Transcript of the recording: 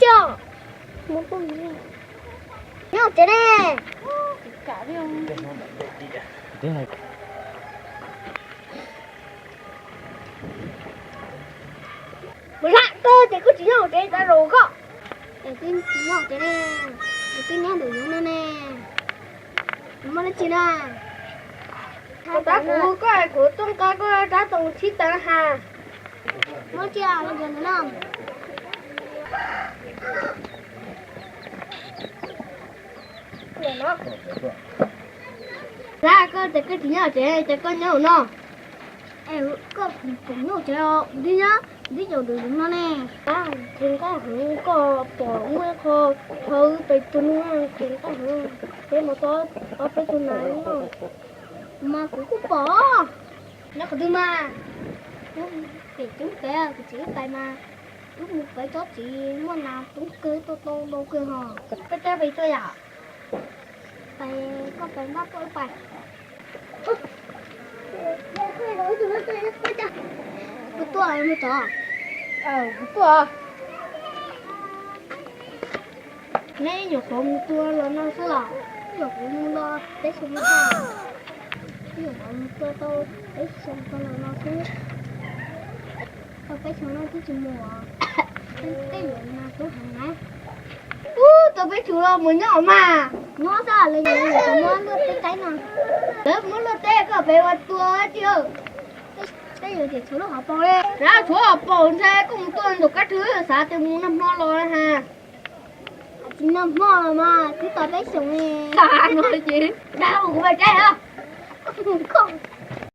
Coj, nyob tsev ne. Mus lam koj ces koj tsis nyob hauv tsev tas zaum koj. Es twb tsis nyob hauv tsev ne, es twb nyob ntawm yus no ne. Muaj dab tsi na? Koj tab kuv, koj hais kuv tuaj nqa koj rab toom txhib taws has. Muaj dab tsi los cov ntawd no? Lam koj ces koj tsis nyob hauv tsev ces koj nyob hauv no. Es koj puas nyob hauv tsev os? Twb nyob, twb nyob ntawm yus no ne. Kheev nqaij heev, koj pom muaj qho dhau pem tus no, kheev nqaij heev. Peb mus tau ob peb tug nas nyob. Mas kuv kuj pom. Nyob qhov twg mas? Pem coob pem, kuv txiv wb pais mas, wb mus pem tsob txiv muaj nas coob kawg, tau tau ntau kawg hos. Peb tab pais tuaj yom? Pais, koj pais npaj tuaj wb pais. Kuv tuaj mus tso. Kuv tuaj. Neb nyuam qhuav mus tua los no xwb los? Nyuam qhuav mus los peb xyoo no. Nyuam qhuav mus tua tau peb xyoo tau los no xwb. Tau peb xyoo no twb tsis mus. Peb yuav mas tub heev na. Ub, tau peb xyoo los mus nyob mas. Nyob xwb los yog muab luaj teb qaib no. Lawv muab luaj teb koj pem ua tua tsi. Peb yuav tias tshuav lub hauv paus li. Tshuav hauv paus ntshe koj mus tua ntawm kab rwg xav tias mus nag hmo los ha. Tsis nag hmo los mas twb tau peb xyoo li. Xav no ces dag kuv pais teb os.